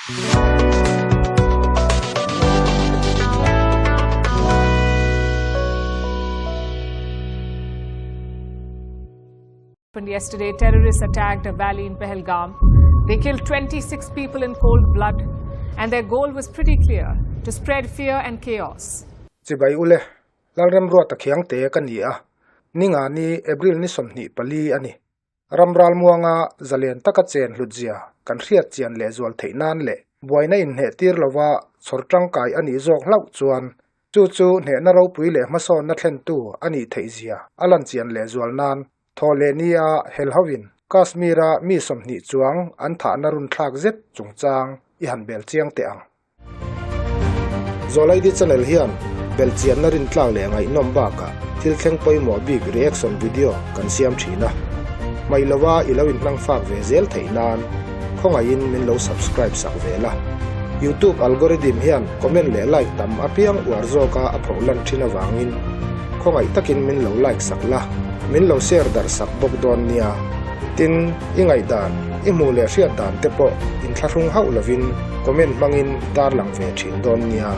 Yesterday, terrorists attacked a valley in Pahalgam. They killed 26 people in cold blood, and their goal was pretty clear to spread fear and chaos. Chibai ule, Lalremruata Khiangte ka ni a, ninga ni April ni 24 a ni. Ramral muanga zalen taka chen hlutzia kan hriat chian leh zual theih nan leh buaina inhneh tir lova chhawr tangkai a nih zawk hlauh chuan chu chu hnehna ropui leh hmasawnna thlentu a nih theih zia a lan chian leh zual nan thaw leh nia hel hovin Kashmir-a mi 20 chuang an thahna run thlak zet chungchang i han bel chiang teh ang. Zawlaidi channel hian belhchianna rintlak leh ngaihnawm bakah thil thleng pawimawh bik reaction video kan siam thin a. Hmaih lova i lo inhmang fak ve zel theih nan khawngaihin min lo subscribe sak ve la. YouTube algorithm hian comment leh like tam apiang uar zawka a phoh lan thin avangin khawngaih takin min lo like sak la, min lo share darh sak bawk dawn nia. Tin, i ngaihdan, i hmuh leh hriat dan te pawh inthlahrung hauh lovin comment hmangin tarlang ve thin dawn nia.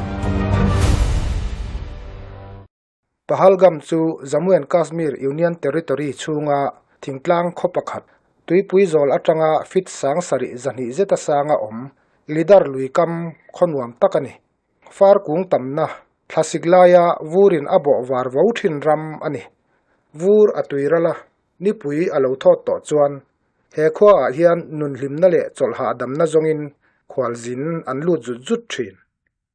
Pahalgam chu Jammu and Kashmir Union Territory chhunga thingtlang khaw pakhat, tuipui zawl atanga feet 7200 zeta sanga awm, Lidar lui kam khaw nuam tak a ni. Far kung tamna, thlasik laia vurin a bawh var vo thin ram a ni. Vur a tui ral a, nipui a lo thawt tawh chuan he khuaah hian nun hlimna leh chawlh hahdamna zawngin khualzin an lut zut zut thin.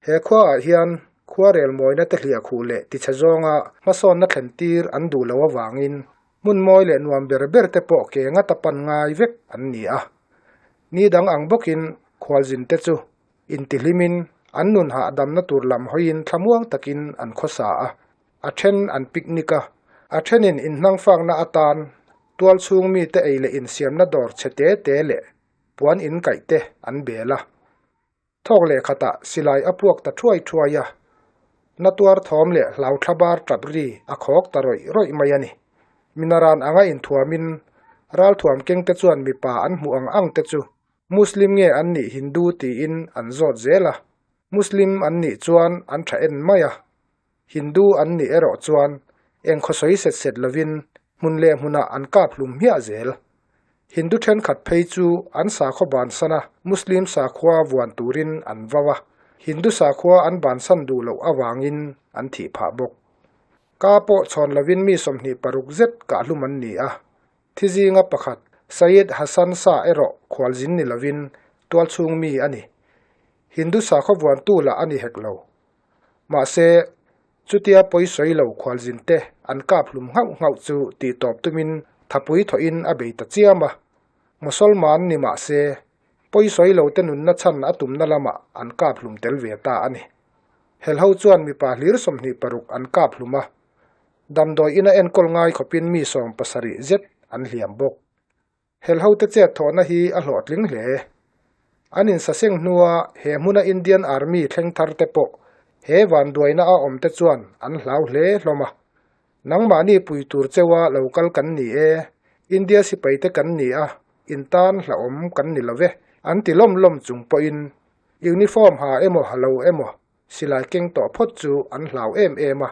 He khuaah hian khuarel mawina te hliah khuh leh tichhe zawnga hmasawnna thlen tir an duh loh avangin hmun mawi leh nuam ber ber te pawh ke ngata pan ngai vek an ni a. Ni dang ang bawkin khualzin te chu intihlimin an nun hahdamna tur lam hawiin thlamuang takin an khawsa a. A then an picnic a, a thenin inhnangfakna atan tual chhung mite ei leh insiamna dawr chhe te te leh puan in kaih te an bel a. Thawk leh khatah silai a puak ta thuai thuai a, na tuar thawm leh hlau thlabar tap ri a khawk ta rawih rawih mai a ni. Minaran anga inthuamin ralthuam keng te chuan mipa an hmuh ang ang te chu Muslim nge an nih Hindu tiin an zawt zel a, Muslim an nih chuan an tha en mai a, Hindu an nih erawh chuan eng khawsawi set set lovin hmun leh hmunah an kap hlum hmiah zel. Hindu thenkhat phei chu an sakhaw bansan a Muslim sakhua vuan turin an vau a, Hindu sakhua an bansan duh loh avangin an thih phah bawk. Ka pawh chhawn lovin mi 26 zet kahhlum an ni a, thi zinga pakhat Syed Hassan Shah erawh khualzin ni lovin tualchhung mi a ni. Hindu sakhaw vuantu lah a ni hek lo. Mahse, chutia pawi sawi lo khualzin te an kap hlum nghauh nghauh chu tih tawp tumin thapui thawhin a bei ta chiam a. Mosolman ni mahse, pawi sawi lo te nunna chhan a tumna lamah an kap hlum tel ve ta a ni. Helho chuan mipa hlir 26 an kap hlum a, damdawi ina enkawl ngai khawpin mi 70 zet an hliam bawk. Helho te chet thawhna hi a hlawhtling hle. An insaseng hnua he hmuna Indian Army thleng thar te pawh he vanduaina a awm te chuan an hlau hle hlawm a. Nangmahni pui tur cheua lo kal kan ni e, India sipai te kan ni a, intan hlauhawm kan ni lo ve, an ti lawm lawm chung pawhin uniform ha emaw ha lo emaw silai keng tawh phawt chu an hlau em em a,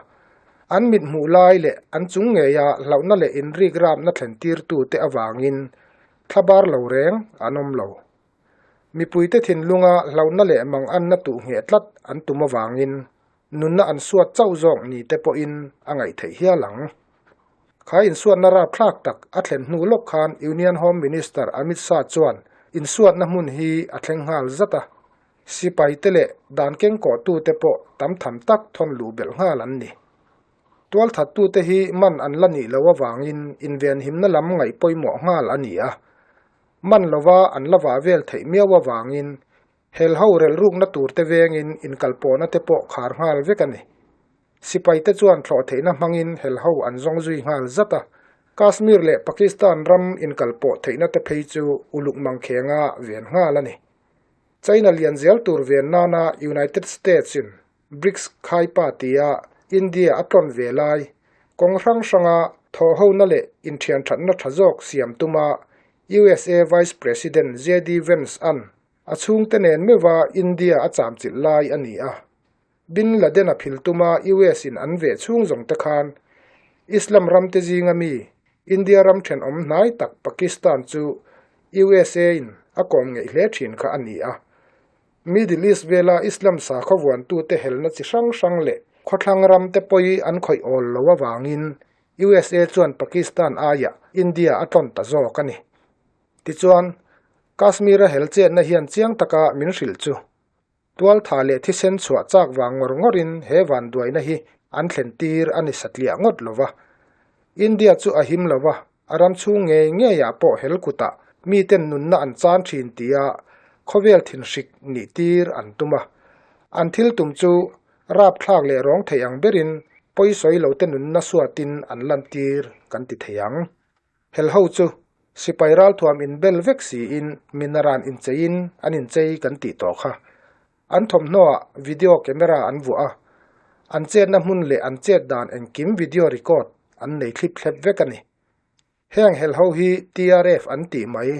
an mit hmuh lai leh an chung ngeia hlauhna leh inrik rapna thlen tirtu te avangin thlabar lo reng an awm lo. Mipuite thinlunga hlauhna leh manganna tuh ngheh tlat an tum avangin nunna an suat chauh zawk ni te pawhin a ngaih theih hial ang. Kha insuatna rapthlak tak a thlen hnu lawk khan Union Home Minister Amit Shah chuan insuatna hmun hi a thleng nghal zat a. Sipai te leh dan kengkawhtute pawh tam tham tak thawn luh belh nghal an ni. Tualthattute hi man an la nih loh avangin invenhimna lam ngaih pawimawh nghal a ni a. Man lova an la vah vel theih miau avangin helho relhrukna turte vengin inkalpawhna te pawh khar nghal vek a ni. Sipai te chuan thlawh theihna hmangin helho an zawng zui nghal zat a. Kashmir leh Pakistan ram inkalpawh theihna te phei chu uluk mangkhenga ven nghal a ni. China lian zel tur ven nana United States in BRICS khaipa tia India a tlawn ve lai, kawng hrang hranga thawhhona leh inthianthatna tha zawk siam tuma USA Vice President JD Vance an A chhungte nen meuha India a chamchilh lai a ni a. Bin Laden-a phil tuma US in an veh chhung zawng te khan Islam ramte zinga mi India ram thenawm hnai tak Pakistan chu USA in a kawm ngeih hle thin kha a ni a. Middle East vela Islam sakhaw vuantute helna chi hrang hrang leh khawthlang ramte pawi an khawih awl lo avangin USA chuan Pakistan aiah India a tlawn ta zawk a ni. Tichuan, Kashmir-a hel chetna hian chiang taka min hrilh chu. Tualtha leh thisen chhuah chak vang ngawr ngawrin he vanduaina hi an thlen tir a ni satliah ngawt lo va. India chu a him lo va, a ram chhung ngei ngeiah pawh hel kutah miten nunna an chan thin tia khawvel thinhrik nih tir an tum a. An thil tum chu rapthlak leh rawng thei ang berin pawisawi lote nunna suatin an lantir kan ti thei ang. Helho chu sipai ralthuam inbel vek siin minaran incheiin an inchei kan tih tawh kha. An thawmhnawah video camera an vuah a, an chetna hmun leh an chet dan engkim video record an nei thlip thlep vek a ni. Heng helho hi TRF an tih mai,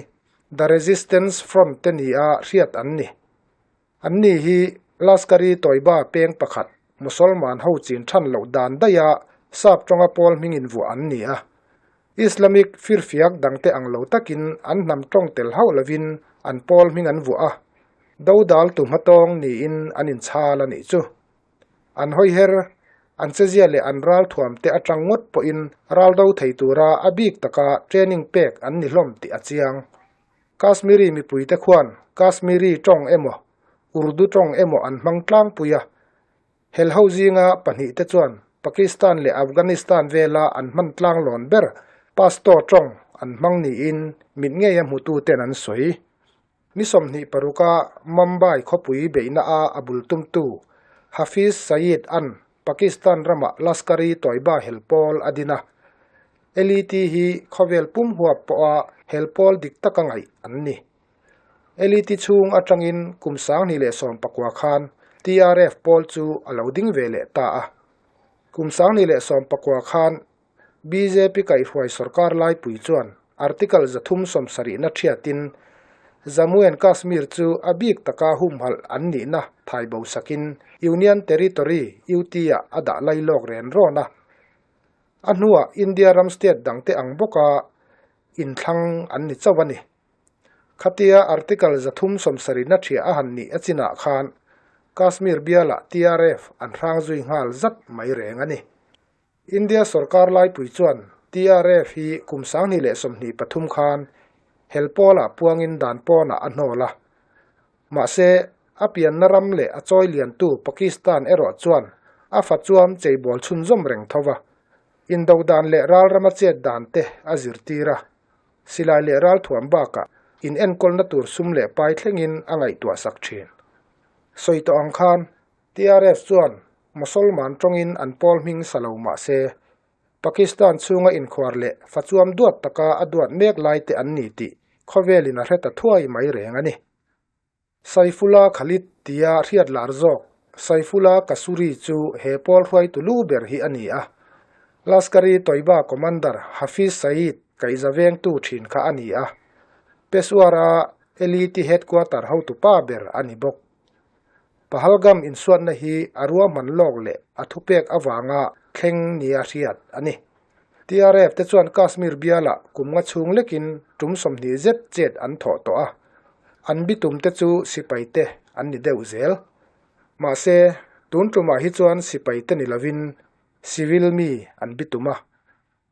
The Resistance Front te nia hriat an ni. Anni hi Lashkar-e-Toiba peng pakhat Musalman ho chin than loh dan daiha sap tawnga pawl hmingin vuah an ni a. Islamic firfiak dangte ang lo takin an hnam tawng tel hauh lovin an pawl hming an vuah a, dodal tu hmatawng niin an inchhal a nih chu. An hawiher, an chezia leh an ral thuam te atang ngawt pawhin ral do thei tura a bik taka training pek an ni hlawm tih a chiang. Kashmiri mipuite khuan Kashmiri tawng emaw, Urdu tawng emaw an hmang tlangpui a. Helho zinga pahnihte chuan Pakistan leh Afghanistan vela an hman tlanglawn ber Pashto tawng an hmang niin mit ngeia hmututen an sawi. Ni 26 a Mumbai khawpui beihna a a bul tumtu Hafiz Saeed an Pakistan ramah Lashkar-e-Toiba hel pawl a din a. LET hi khawvel pum huap pawha hel pawl dik taka ngaih an ni. LET chhung atangin kum 2019 khan TRF pawl chu a lo ding ve leh ta a. Kum 2019 khan bjp kaihhruai sorkar laipui chuan Article 370 na thiatin Jammu and Kashmir chu a bik taka humhalh an nihna thai bo sakin Union Territory, UT, ah a dah lailawk ren rawn a. A hnuah India ram state dangte ang bawka inthlang an ni chauh a ni. Khatia Article 370 na thiah a han nih a chinah khan Kashmir bialah TRF an hrang zui nghal zat mai reng a ni. India sorkar laipui chuan TRF hi kum 2023 khan helpawlah puangin dan pawnah a hnawl a. Mahse, a pianna ram leh a chawi liantu Pakistan erawh chuan a fa chuam cheibawl chhunzawm reng tho va. Indo dan leh ralrama chet dan te a zirtir a. Silai leh ralthuam bakah inenkawlna tur sum leh pai thlengin a ngaihtuah sak thin. Sawi tawh ang khan TRF chuan Mosolman tawngin an pawl hming sa lo mah se, Pakistan chhunga inkhuar leh fachuam duat taka a duat mek lai te an ni tih khawvelin a hre ta thuai mai reng a ni. Saifullah Khalid tia hriat lar zawk Saifullah Kasuri chu he pawl hruaitu lu ber hi a ni a. Lashkar-e-Toiba commander Hafiz Saeed kaihza vengtu thin kha a ni a. Peshawar-a LET headquarter hotupa ber a ni bawk. Pahalgam insuatna hi a ruahman lawk leh a thupek avanga thleng nia hriat a ni. TRF te chuan Kashmir bialah kum nga chhung lekin tum 20 zet chet an thawh tawh a, an bitum te chu sipai te an ni deuh zel. Mahse, tun tumah hi chuan sipai te ni lovin civil mi an bitum a.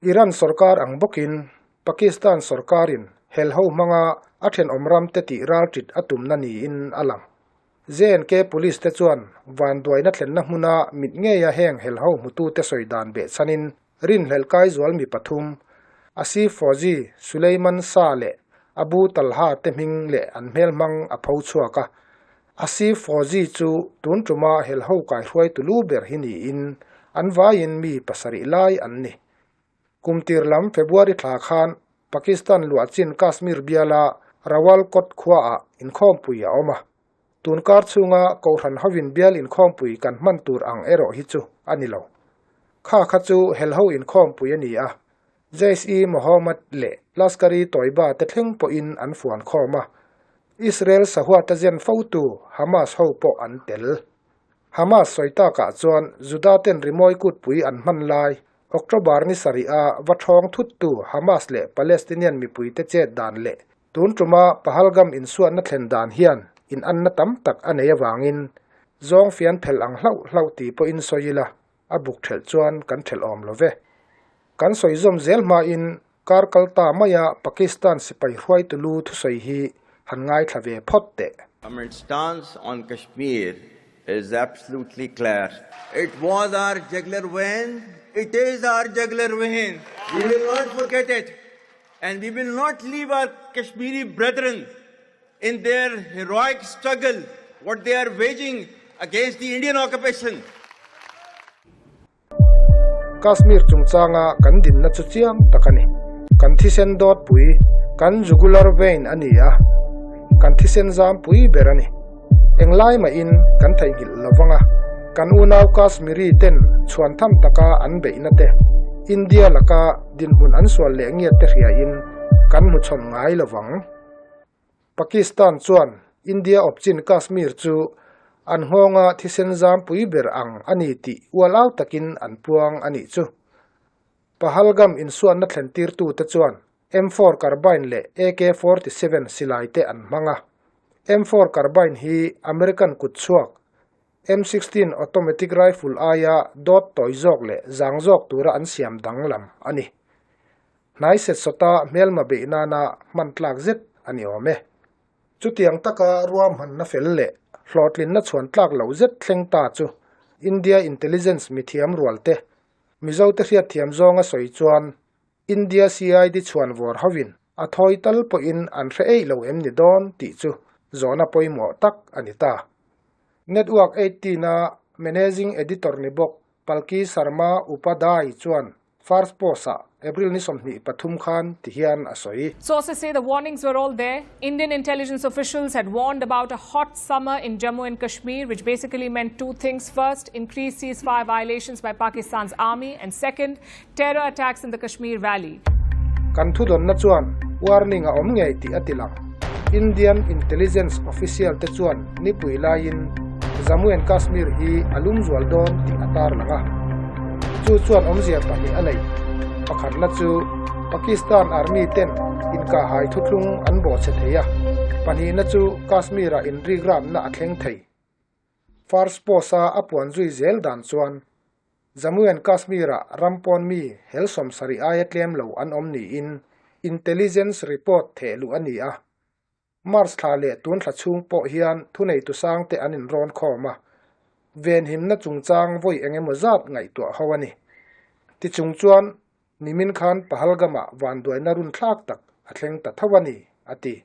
Iran sorkar ang bawkin Pakistan sorkarin helho hmanga a thenawm ramte tih ralṭit a tumna niin a lang. JNK Police te chuan vanduaina thlenna hmuna mit ngeia heng helho hmutute sawi dan behchhanin rinhlelh kai zual mi pathum, Asif Fauzi, Suleiman Shah leh Abu Talha te hming leh an hmel hmang a pho chhuak a. Asif Fauzi chu tun tuma helho kaihruaitu lu ber hi niin an vaiin mi pasarih lai an ni. Kum tir lam February thla khan Pakistan luahchin Kashmir biala Rawalkot khuaah inkhawmpui a awm a. Tun kar chhunga Kohhran hovin bial inkhawmpui kan hman tur ang erawh hi chu a ni lo. Kha kha chu helho inkhawmpui a ni a, Jaish-e-Mohammed leh Lashkar-e-Toiba te thleng pawhin an fuan khawm a. Israel sahuata zen fotu Hamas ho pawh an tel. Hamas sawi takah chuan Juda ten rimawi kutpui an hman lai October ni sarih a va thawng thuttu Hamas leh Palestinian mipuite chet dan leh tun tuma Pahalgam insuatna thlen dan hian inanna tam tak a nei avangin zawng fian phelh ang hlauh hlauh tih pawhin sawi ila a buk thelh chuan kan thelh awm lo ve. Kan sawi zawm zel hmain kar kal ta maia Pakistan sipai hruaitu lu thusawi hi han ngaithla ve phawt teh. Government stance on Kashmir is absolutely clear. It was our jugular vein, it is our jugular vein. We will not forget it and we will not leave our Kashmiri brethren in their heroic struggle, what they are waging against the Indian occupation. Kashmir chungchanga kan dinna chu chiang tak a ni. Kan thisen dawt pui, kan jugular vein a ni a, kan thisen zam pui ber a ni. Englai mahin kan theihnghilh lovang a, kan unau Kashmiri ten chhuan tham taka an beihna te, India laka dinhmun an sual leh ngiat te hriain kan hmuchhawn ngai lovang. Pakistan chuan India awpchin Kashmir chu an nghawnga thisen zam pui ber ang a ni tih ualau takin an puang a nih chu. Pahalgam insuanna thlentirtute chuan M4 carbine leh AK-47 silai te an hmang a. M4 carbine hi American kutchhuak M16 automatic rifle aia dawt tawi zawk leh zang zawk tura an siam danglam a ni. Hnai set sawta hmelma beih nana hman tlak zet a ni awm e. Chutiang taka ruahmanna fel leh hlawhtlinna chhuan tlak loh zet thleng ta chu India intelligence mithiam rual te, Mizote hriatthiam zawnga sawi chuan India CID chhuan vawr hovin a thawi tal pawhin an hre eih lo em ni dawn tih chu zawhna pawimawh tak a ni ta. Network 18 a Managing Editor ni bawk Palki Sharma Upadhyay chuan First Post-ah April ni 23 khan ti hian a sawi. Sources say the warnings were all there. Indian intelligence officials had warned about a hot summer in Jammu and Kashmir, which basically meant two things. First, increased ceasefire violations by Pakistan's army, and second, terror attacks in the Kashmir Valley. Kan thudawnna chuan warning a awm ngei tih a ti lang. Indian intelligence official te chuan nipui laiin Jammu and Kashmir hi a lum zual dawn tih a tarlang a. Chu chuan awmzia pahnih a nei. Pakhatna chu Pakistan Army ten inkahhai thuthlung an bawhchhe thei a, pahnihna chu Kashmir-ah inrikramna a thleng thei. First Post-a a puan zui zel dan chuan Jammu and Kashmir-ah ram pawn mi hel 70 aia tlem lo an awm niin intelligence report theh luh a ni a. March thla leh tun thla chhung pawh hian thuneitu sangte an inrawn khawm a, venhimna chungchang vawi eng emaw zat ngaihtuah ho a ni. Tichung chuan nimin khan Pahalgam-ah vanduaina runthlak tak a thleng ta tho a ni, a ti.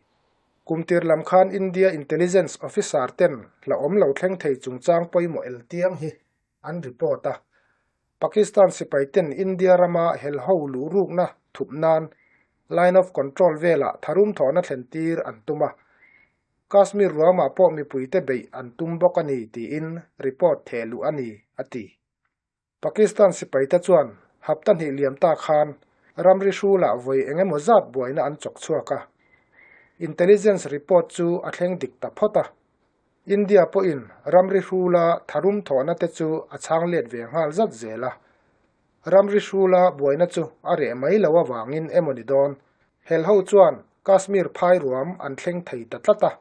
Kumtir lam khan India intelligence officer ten hlauhawm lo thleng thei chungchang pawimawh el tiang hi an report a. Pakistan sipai ten India rama helho luhrukna thup nan Line of Control velah tharum thawhna thlen tir an tum a, Kashmir ruamah pawh mipuite beih an tum bawk a ni tiin report theh luh a ni, a ti. Pakistan sipaite chuan hapta hnih liam ta khan ramri hrulah vawi eng emaw zat buaina an chawk chhuak a, intelligence report chu a thleng dik ta phawt a. India pawhin ramri hrula tharum thawhna te chu a chhang let ve nghal zat zel a. Ramri hrula buaina chu a reh mai lo avangin emaw ni dawn, helho chuan Kashmir phai ruam an thleng thei ta tlat a.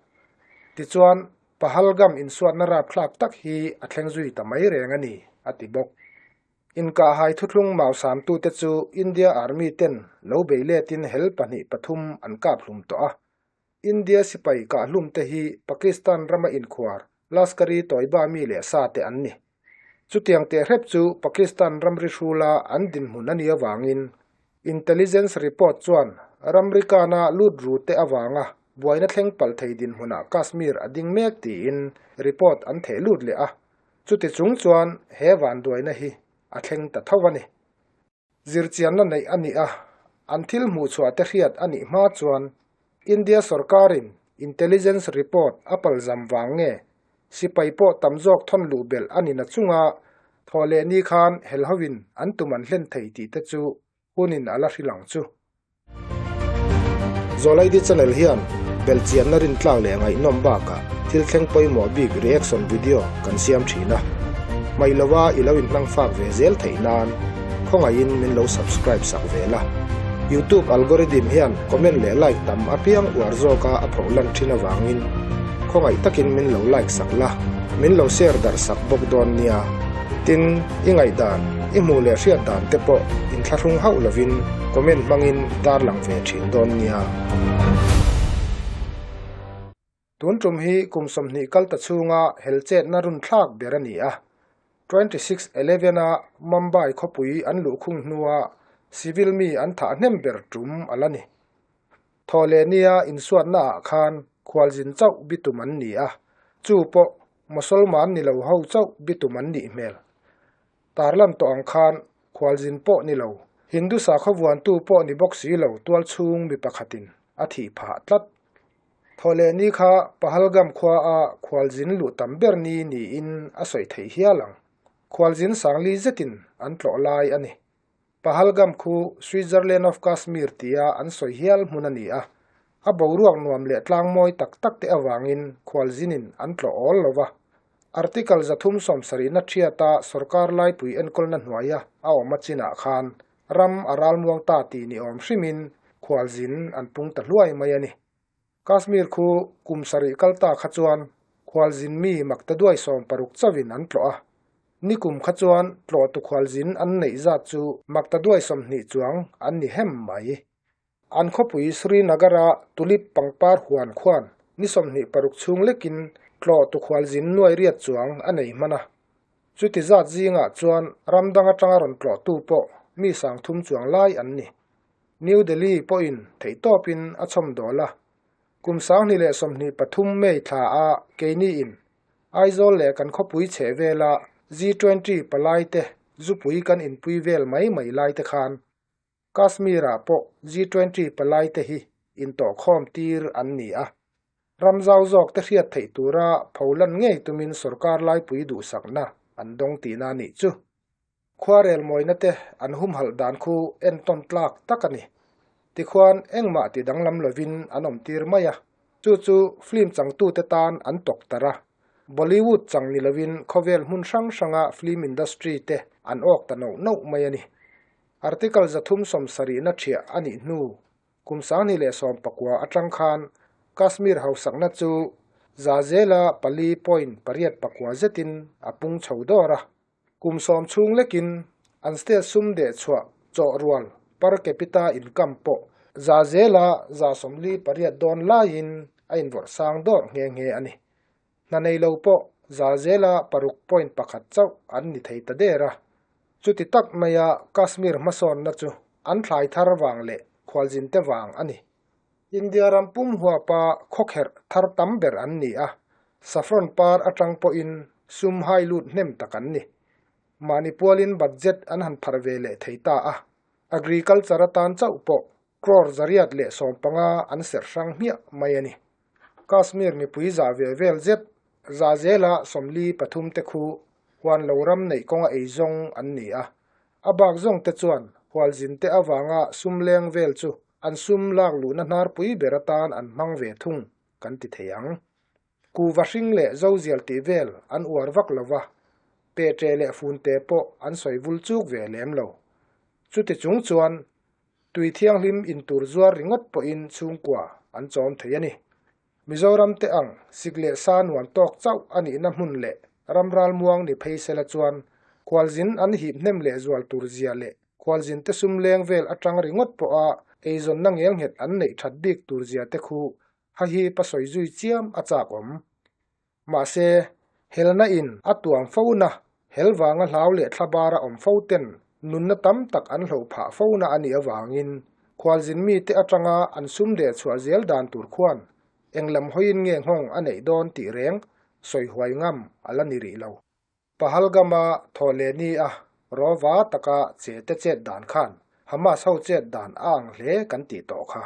Tichuan, Pahalgam insuatna rapthlak tak hi a thleng zui ta mai reng a ni, a ti bawk. Inkahhai thuthlung mausamtute chu India Army ten lo bei letin hel pahnih pathum an kap hlum tawh a. India sipai kahhlum te hi Pakistan rama inkhuar Lashkar-e-Toiba mi leh sa te an ni. Chutiang tehrep chu Pakistan ramri hrula an dinhmun a nih avangin intelligence report chuan ramri kana lut ru te avanga buaina thleng palh thei dinhmunah Kashmir a ding mek tiin report an theh lut leh a. Chuti chung chuan he vanduaina hi a thleng ta tho a ni. Zirchianna neih a nih a, an thil hmuhchhuah te hriat a nih hma chuan India sorkarin intelligence report a palzam vang nge sipai pawh tam zawk thawn luh belh a ni na chunga thawh leh ni khan helhovin an tum an hlen thei tih te chu hunin a la hrilh ang chu. Zawlaidi channel hian. Belhchianna rintlak leh ngaihnawm bakah thil thleng pawimawh bik reaction video kan siam thin a. Hmaih lova i lo inhmang fak ve zel theih nan khawngaihin min lo subscribe sak ve la. Youtube algorithm hian comment leh like tam apiang uar zawka a phoh lan thin avangin khawngaih takin min lo like sak la, min lo share darh sak bawk dawn nia. Tin, i ngaihdan, i hmuh leh hriat dan te pawh inthlahrung hauh lovin comment hmangin tarlang ve thin dawn nia. Tun tum hi kum 20 kal ta chhunga hel chetna run thlak ber a ni a. 26 eleven a Mumbai khawpui an luhkhung hnua civil mi an thah hnem ber tum a la ni. Thaw leh nia insuatna ah khan khualzin chauh bitum an ni a, chu pawh Mosolman ni lo ho chauh bitum an nih hmel. Tarlan tawh ang khan khualzin pawh ni lo, Hindu sakhaw vuantu pawh ni bawk si lo tualchhung mi pakhatin a thih phah tlat. Thawhleh ni kha Pahalgam khua a khualzin luh tam ber ni niin a sawi theih hial ang. Khualzin sangli zetin an tlawh lai a ni. Pahalgam khu Switzerland of Kashmir tia an sawi hial hmun a ni a, a boruak nuam leh tlang mawi tak tak te avangin khualzinin an tlawh awl lo va. Article 370 na thiata sorkar laipui enkawlna hnuaia a awm a chinah khan ram a ralmuang ta tih ni awm hrimin khualzin an pung ta hluai mai a ni. Kashmir khu kum sarih kal ta kha chuan khualzin mi makta duai 16 chauhin an tlawh a. Nikum kha chuan tlawhtu khualzin an neih zat chu makta duai 20 chuang an ni hem mai. An khawpui Srinagar-a tulip pangpar huan khuan ni 26 chhung lekin tlawhtu khualzin nuai riat chuang a nei hman a. Chuti zat zingah chuan ram dang atanga rawn tlawhtu pawh mi 3000 chuang lai an ni. New Delhi pawhin theihtawpin a chhawmdawl a. Kum 2023 May thla a keiniin Aizawl leh kan khawpui chheh vela G20 palai te zupui kan inpui vel mai mai lai te khan Kashmir-ah pawh G20 palai te hi intawhkhawm tir an ni a. Ram zau zawk te hriat theih tura pholan ngei tumin sorkar laipui duhsakna an dawng tihna a nih chu. Khuarel mawina te an humhalh dan khu entawn tlak tak a ni. Tikhuan engmah ti danglam lovin an awm tir mai a, chu chu film changtute tan an tawk tar a. Bollywood chang ni lovin khawvel hmun hrang hranga film industry te an awk ta noh noh mai a ni. Article 370 na thiah a nih hnu kum 2019 atang khan Kashmir hausakna chu za zela 4.89 zetin a pung chho dawr a. Kum 10 chhung lekin an state sum deh chhuah chawh rual per capita income pawh za zela 48 dawn laiin a invawrh sang dawr nghe nghe a ni. Hna nei lo pawh za zela 6.1 chauh an ni thei ta der a. Chuti tak maia Kashmir hmasawnna chu an thlai thar vang leh khualzin te vang a ni. India ram pum huapa khawkherh thar tam ber an ni a, saffron par atang pawhin sum hai lut hnem tak an ni. Mahni pualin budget an han phar ve leh thei ta a, agriculture atan chauh pawh crore 115 an serh hrang hmiah mai a ni. Kashmir mipui za ve vel zet za zela 43 te khu huan lo ram neih kawnga ei zawng an ni a, a bak zawng te chuan hualzin te avanga sum leng vel chu an sum lak luhna hnarpui ber atan an hmang ve thung kan ti thei ang. Kuva hring leh zozial tih vel an uar vak lova, petre leh funte pawh an sawi vul chuk ve lem lo. Chuti chung chuan tui thianghlim intur zuar ringawt pawhin chhungkua an chawm thei a ni. Mizoram te ang sik leh sa nuam tawk chauh a nihna hmun leh ramral muang ni phei sela chuan khualzin an hip hnem leh zual tur zia leh khualzin te sum leng vel atang ringawt pawha eizawnna ngel nghet an neih that bik tur zia te khu ha hi pa sawi zui chiam a chak awm. Mahse, helna in a tuam fo na, hel vanga hlau leh thlabara awm fo ten nunna tam tak an hloh phah fo na a nih avangin khualzin mite atanga an sum deh chhuah zel dan tur khuan englam hawiin nge nghawng a neih dawn tih reng sawi huai ngam a la ni rih lo. Pahalgam-a thaw leh ni a rawva taka che te chet dan khan Hamas ho chet dan a ang hle kan tih tawh kha.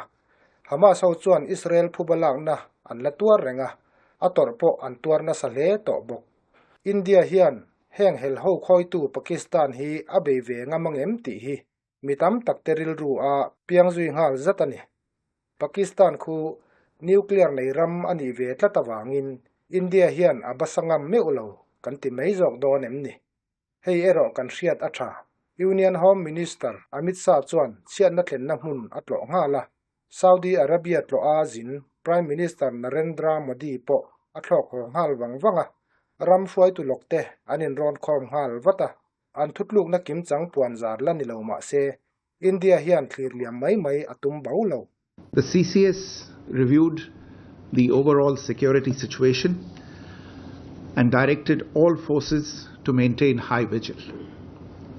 Hamas ho chuan Israel phuba lakna an la tuar reng a, a tawrh pawh an tuar nasa hle tawh bawk. India hian heng hel ho khawitu Pakistan hi a bei ve ngam angem tih hi mi tam tak te rilru a piang zui nghal zat a ni. Pakistan khu Nuclear nei ram a nih ve tlat avangin India hian a basa ngam meuh lo kan ti mai zawk dawn em ni? Hei erawh kan hriat a tha. Union Home Minister Amit Shah chuan chhiatna thlenna hmun a tlawh nghal a. Saudi Arabia tlawha zin Prime Minister Narendra Modi pawh a thlawk haw nghal vang vang a. Ram hruaitu lawkte an inrawn khawm nghal vat a. An thutlukna kimchang puan zar la ni lo mah se, India hian thlir liam mai mai a tum bo lo. The CCS reviewed the overall security situation and directed all forces to maintain high vigil.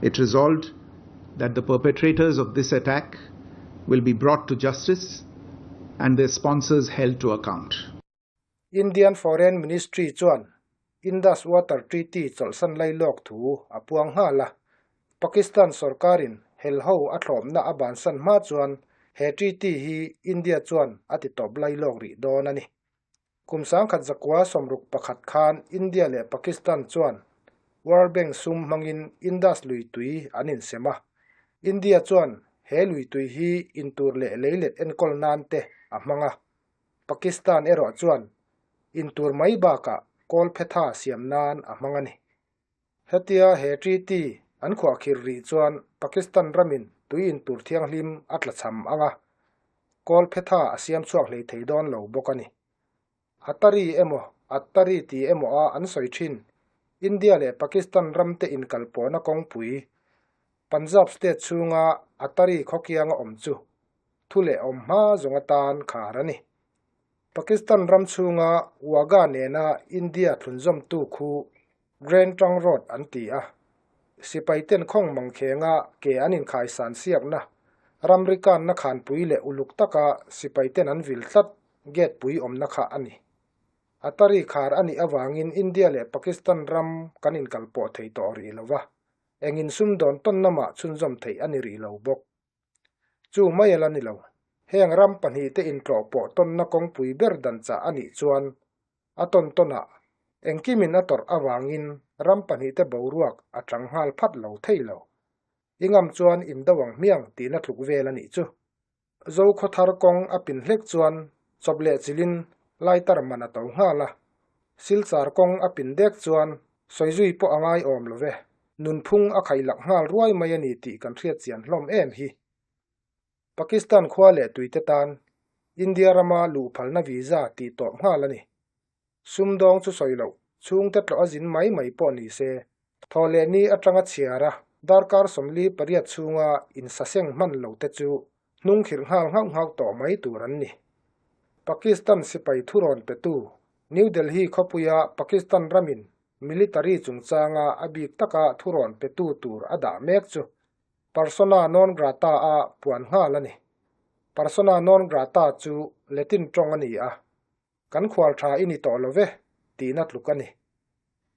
It resolved that the perpetrators of this attack will be brought to justice and their sponsors held to account. Indian Foreign Ministry chuan Indus Water Treaty chawlhsan lailawk thu a puang nghal a. Pakistan sorkarin helho a thlawmna a bansan hma chuan he treaty hi India chuan a ti tawp lailawk rih dawn a ni. Kum 1961 khan India leh Pakistan chuan World Bank sum hmangin Indus lui tui an insem a. India chuan he lui tui hi intur leh leilet enkawl nan te a hmang a. Pakistan erawh chuan intur mai bakah kawlphetha siam nan a hmang a ni. Hetia he treaty an khuahkhirh rih chuan Pakistan ramin tui intur thianghlim a tlachham ang a, kawlphetha a siam chhuak hlei thei dawn lo bawk a ni. Atari emaw Attari ti emaw a an sawi thin India leh Pakistan ramte inkalpawhna kawngpui Punjab state chhunga Attari khawkianga awm chu thu leh awm hma zawng atan khar a ni. Pakistan ram chhunga Wagah nena India thlunzawmtu khu Grand Trunk Road an ti a. Sipaiten khawng mangkhenga ke an inkhaisan siakna, ramri kanna khanpui leh uluk taka sipaiten an vil tlat gate pui awmna kha a ni. Attari khar a nih avangin India leh Pakistan ram kan inkalpawh thei tawh rih lo va, engin sumdawn tawn lamah chhunzawm theih a ni rih lo bawk. Chu mai a la ni lo. Heng ram pahnihte intlawhpawh tawnna kawngpui ber dan chah a nih chuan a tawn tawnah engkimin a tawrh avangin ram pahnihte boruak a chang nghal phat lo thei lo. I ngam chuan in do ang hmiang tihna tluk vel a nih chu. Zokhawthar kawng a pin hlek chuan chawp leh chilhin lighter man a to nghal a. Silchar kawng a pin dek chuan sawizui pawh a ngai awm lo ve. Nunphung a khailak nghal ruai mai a ni tih kan hriat chian hlawm em hi. Pakistan khua leh tuite tan India rama luh phalna visa tih tawp nghal a ni. Sumdawng chu sawi loh, chhungte tlawh a zin mai mai pawh ni se, thaw leh ni atanga chhiar a, darkar 48 chhunga insaseng hman lo te chu hnung khirh nghal nghauh nghauh tawh mai tur an ni. Pakistan sipai thurawn petu, New Delhi khawpuia Pakistan ramin military chungchanga a bik taka thurawn petu tur a dah mek chu persona non grata a puan nghal a ni. Persona non grata chu Latin tawng a ni a, Kan khual tha i ni tawh lo ve, tihna tluk a ni.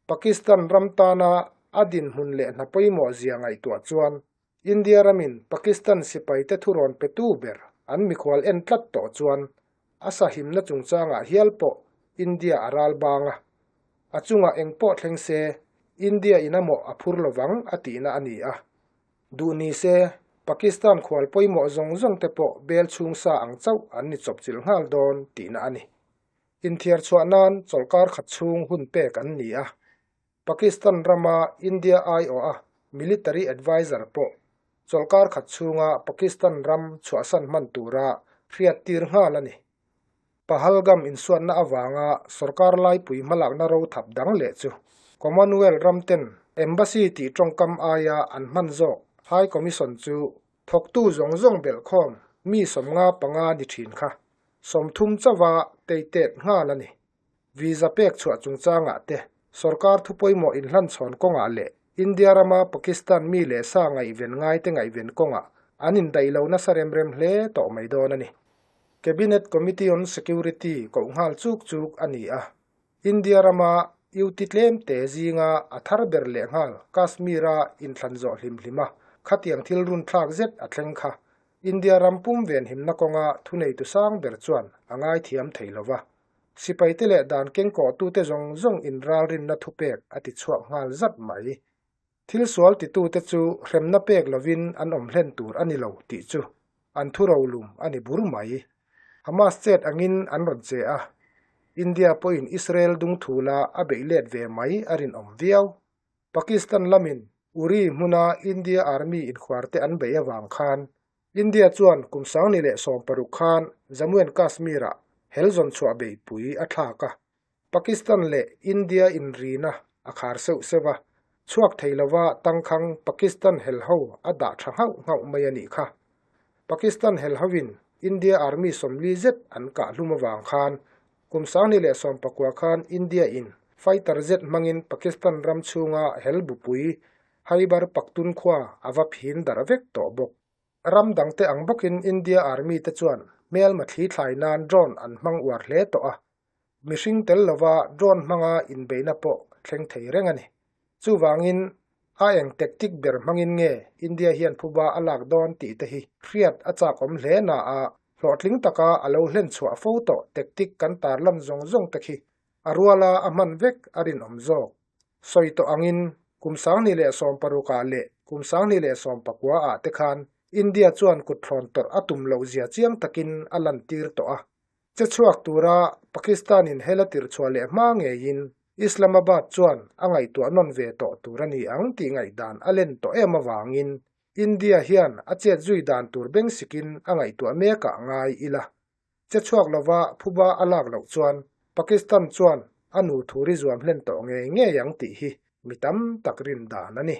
Pakistan ram tana a dinhmun leh hna pawimawh zia ngaihtuah chuan India ramin Pakistan sipaite thurawn petu ber an mikhual en tlat tawh chuan a sahimna chungchangah hial pawh India a ral bang a. A chungah eng pawh thleng se India in a mawh a phur lovang a tihna a ni a. Duh ni se, Pakistan khual pawimawh zawng zawng te pawh bel chhung sa ang chauh an ni chawpchilh nghal dawn tihna a ni. Inthiar chhuah nan chawlhkar khat chhung hun pek an ni a. Pakistan rama India aiawha military adviser pawh chawlhkar khat chhunga Pakistan ram chhuahsan hman tura hriattir nghal a ni. Pahalgam insuatna avanga sorkar laipui hmalakna rothap dang leh chu Commonwealth ramten Embassy tih tawngkam aia an hman zawk High Commission chu thawktu zawng zawng belhkhawm mi 55 ni thin kha 30 chauha teitet nghal a ni. Visa pek chhuah chungchangah te, sorkar thupawimawh inhlanchhawn kawngah leh India rama Pakistan mi leh sa ngaihven ngaite ngaihven kawngah an indaih lo nasa rem rem hle tawh mai dawn a ni. Cabinet Committee on Security koh nghal chuk chuk a ni a. India rama UT tlemte zinga a thar ber leh nghal Kashmir-a inthlan zawh hlim hlim a, khatiang thil runthlak zet a thleng kha India ram pum venhimna kawnga thuneitu sang ber chuan a ngaithiam thei lo va. Sipaite leh dan kengkawhtute zawng zawng inralrinna thupek a ti chhuak nghal zat mai. Thil sual titute chu hremna pek lovin an awm hlen tur a ni lo tih chu an thu rolum a ni bur mai. Hamas chet angin an rawn che a, India pawhin Israel dungthula a beih let ve mai a rinawm viau. Pakistan lamin Uri hmuna India Army inkhuarte an beih avang khan India chuan kum 2016 khan Jammu and Kashmir-ah hel zawn chhuah beihpui a thlak a, Pakistan leh India inrina a khar seuh seuh a, chhuak thei lova tangkhang Pakistan hel ho a dah tha nghauh nghauh mai a nih kha. Pakistan hel hovin India Army 40 zet an kah hlum avang khan kum 2019 khan India in fighter jet hmangin Pakistan ram chhunga hel bupui Khyber Pakhtunkhwa a va phin darh vek tawh bawk. Ram dangte ang bawkin India Army te chuan hmelma thli thlai nan drone an hmang uar hle tawh a, mihring tel lova drone hmanga inbeihna pawh thleng thei reng a ni. Chuvangin, a eng tactic ber hmangin nge India hian phuba a lak dawn tih te hi hriat a chak awm hle na a, hlawhtling taka a lo hlen chhuah fo tawh tactic kan tarlan zawng zawng te khi a ruala a hman vek a rinawm zawk. Sawi tawh angin kum 2016 ah leh kum 2019 ah te khan India chuan kut thlawn tawrh a tum loh zia chiang takin a lantir tawh a. Che chhuak tura Pakistan-in hel a tirhchhuah leh hma ngeiin Islamabad chuan a ngaihtuah nawn ve tawh tur a ni ang tih ngaihdan a len tawh em avangin India hian a chet zui dan tur beng sikin a ngaihtuah mekah ngai ila. Che chhuak lova phuba a lak loh chuan Pakistan chuan a nu thuri zuam hlen tawh ngei ngei ang tih hi mi tam tak rin dan a ni.